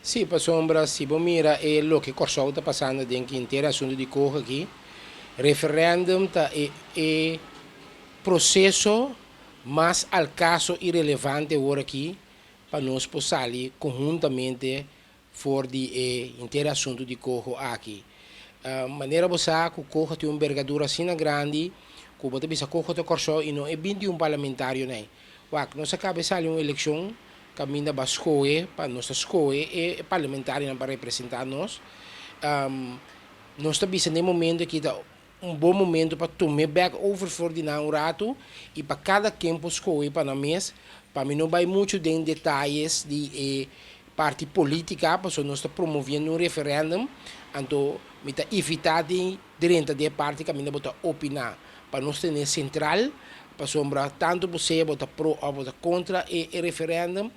Sí, pasobra si bo mira e loke Kòrsou ta pasando den ki henter asuntu di coho aki, referendum ta e e proseso mas al kaso i relevante awor aki pa nos por sali konhuntamente for di e henter asuntu di coho aki. Manera bo sa ku coho tin un bergadura asina grandi ku bo ta bisa coho ta Kòrsou i no e 21 parlamentarionan. Wak, nos a kaba e sali un elekshon kaminda ba skohe pa nos ta skohe e parlamentarionan pa representá nos. Nos ta bisa na e momento aki ta un bon momento pa tum'é bèk over for di nan un ratu i pa kada ken por skohe pa nan mes. Pa mi no bai muchu den detayes di e parti polítika pasobra nos ta promoviendo un referèndum, anto mi ta evitá di drenta den e parti kaminda bo ta opiná. Pa nos tene sentral, pasobra tantu bo sea bo ta pro òf bo ta kontra e referèndum,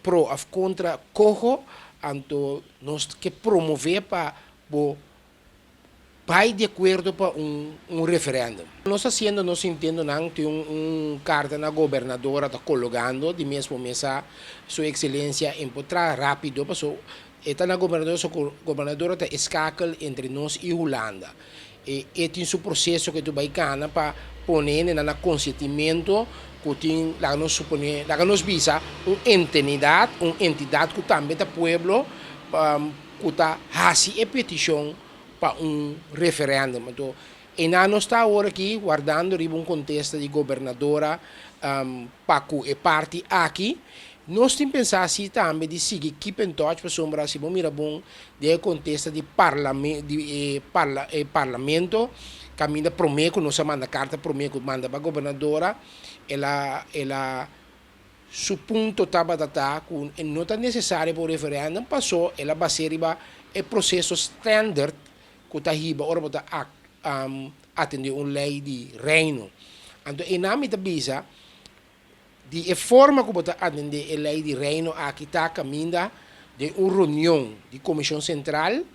pro òf kontra koho, anto nos ke promové pa bo bai di akuerdo pa un un referèndum. Nos hasiendo nos intentonan tin un un karta na gobernadora ta kologando di mes por mesa su ekselensia en por traha rápido paso e ta na gobernadora so ku gobernadora ta e skakel entre nos i Hulanda. E e tin su proseso ku e ta bai kana pa pone hendenan na konsientimento ku tin laga nos supone laga nos bisa un entenidat un entidat ku tambe ta pueblo ku ta hasi e petishon pa un referèndum. Anto einan nos ta awor aki wardando riba un kontesta di gobernadora pa ku e parti aki. Nos tin pensa si tambe di sigui keep in touch pasobra si bo mira bon den e kontesta di di e e parlamento kaminda promé ku nos a manda karta promé ku manda pa gobernadora el a el a Su punto tabata ta cu e no ta necesario pa un referendum paso el a bas'é riba e proceso standard cu ta hiba ora bo ta atende un ley di Reino. Anto einan mi ta bisa di e forma cu bo ta atende e ley di Reino aki ta caminda den un reunion di Comision Central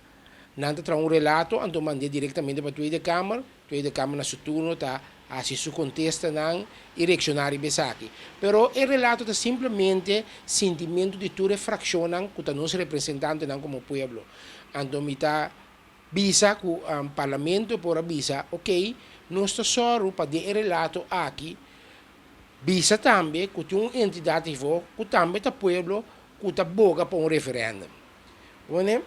nan ta traha un relato anto mand'é directamente pa Tweede Kamer. Tweede Kamer na su turno ta hasi su kontestanan i reakshoná riba esaki. Pero e relato ta simplemente sintimentu di tur e frakshonnan ku ta nos representantenan komo pueblo. Anto mi ta bisa ku Parlamento por a bisa, okey, nos ta sòru pa den e relato aki bisa tambe ku tin un entidat hiervoor ku tambe ta pueblo ku ta boga pa un referèndum. Wene?